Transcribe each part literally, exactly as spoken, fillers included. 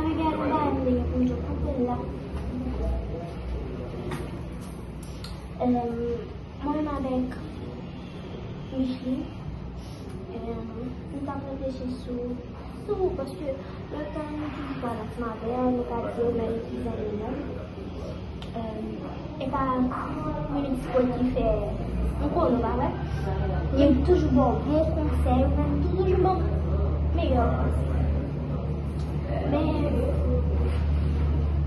N ap gade yon bagay m te gen pou m di w, koute l la. Em, mwen menm avèk Michely, em, nou t ap reflechi sou, sou, paske lòt tan nou toujou pale ansanm avè l, nou ka di yo nan legliz an nou menm. Em, e pa minis Paul ki fè, nou konnen, pa vre? Yo toujou ba w bon konsèy, ou menm toujou ba w meyè konsèy. Men,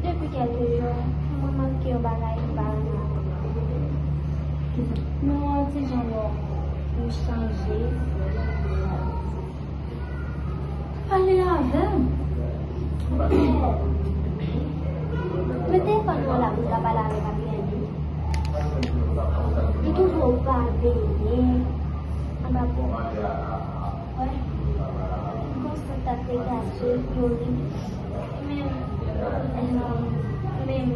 depi kèlke jou, mwen manke yon bagay ki pa renmen avè m. Nou wè yon ti jan nou, nou chanje. Pale avè m. Mete telefòn nan la pou m ka pale avèk Adrienne. M toujou pa benyen anba pon. Wè. M konsa t ap degaje, yo ri. Men, men, men,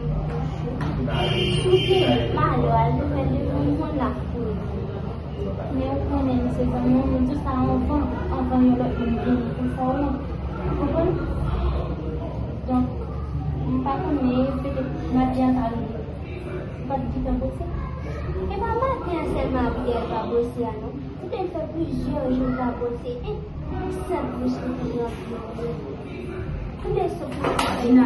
m se malè, al nou fè de moun moun la pou. Men ou konnen, m se zanmi w, m di w sa anvan, anvan yon lòt moun vini pou fè w wont. Ou konprann? Donk, m pa konnen, petèt Nadia ta rive. Ou pa t gentan bwose? E pa maten an sèlman Abigail pa bwose a non. Ou te fè plizyè jou l pa bwose. E sèl bwose pou l ranpli. Ou te sot nan Dina.